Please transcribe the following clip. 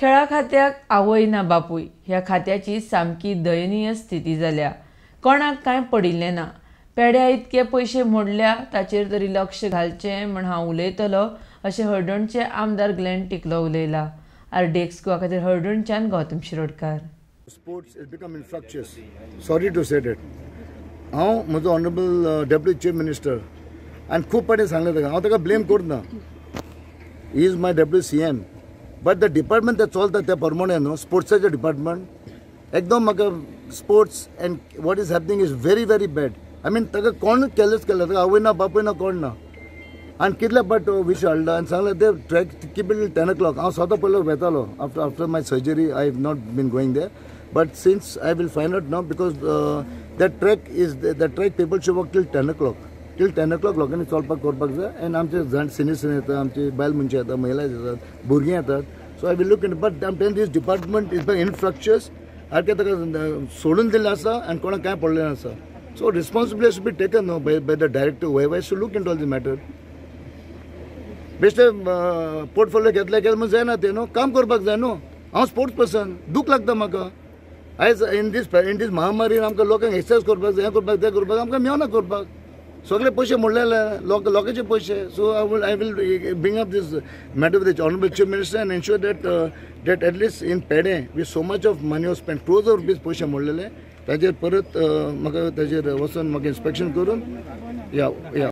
खेळा खात्याक आवय ना बापूय ह्या खात्याची सामकी दयनीय स्थिती जाल्या. कोणाक कांय पडिल्लें ना. पेड्या इतके पयशे मोडल्या ताचेर तरी लक्ष घालचें म्हण हांव उलयतलो अशें हळदोणचे आमदार ग्लॅन टिकलो उलयला. आरडीएक्स गोवा खातीर हळदोणच्यान Gautam Shirodkar. Sports is become infructuous, sorry to say that. हांव म्हजो ऑनरेबल डेप्युटी चीफ मिनिस्टर आनी खूब फावटी सांगलें ताका, हांव ताका ब्लेम करना, he is my deputy CM, but the department तें चलता त्या प्रमाणे न्हू. स्पोर्ट्साचें डिपार्टमेंट एकदम म्हाका sports and what is happening is very very bad. I mean ताका कोण केलेंच केलें, ताका आवय ना बापूय ना कोण ना. आनी कितले फावट विश हाडला आनी सांगलें ते track keep it 10 o'clock. हांव स्वता पयलो वेतालो after my surgery. I have not been going there, but since I will find out now because that track is the track people should walk till 10 o'clock. Till 10 o'clock लोकांनी चलपाक करपाक जाय. आनी आमचे जाण सिनियर सिनियर येता, आमची बायल मनशां येता, महिला येतात, भुरगीं येतात. So I will look in, but I'm telling this department is by infructuous. सारकें ताका सोडून दिल्लें आसा आनी कोणाक कांय पडलें आसा. So responsibility should be taken न्हू by the director why should look in all the matter. बेश्टे पोर्टफोलियो घेतले केलें म्हूण जायना तें न्हू, काम करपाक जाय न्हू. हांव स्पोर्ट्स पर्सन, दूख लागता म्हाका. आयज इन दीस महामारीन आमकां लोकांक एक्सरसायज करपाक जाय, हें करपाक तें करपाक आमकां मेळना करपाक. सगळे पयशे मोडलेले लोकांचे पयशे. So I will bring up this matter with honourable chief minister and ensure that that at least in Pedem with so much of money was spend, crores of rupees पयशे मोडलेले ताजेर परत म्हाका ताजेर वचून म्हाका इन्स्पेक्शन करून या या.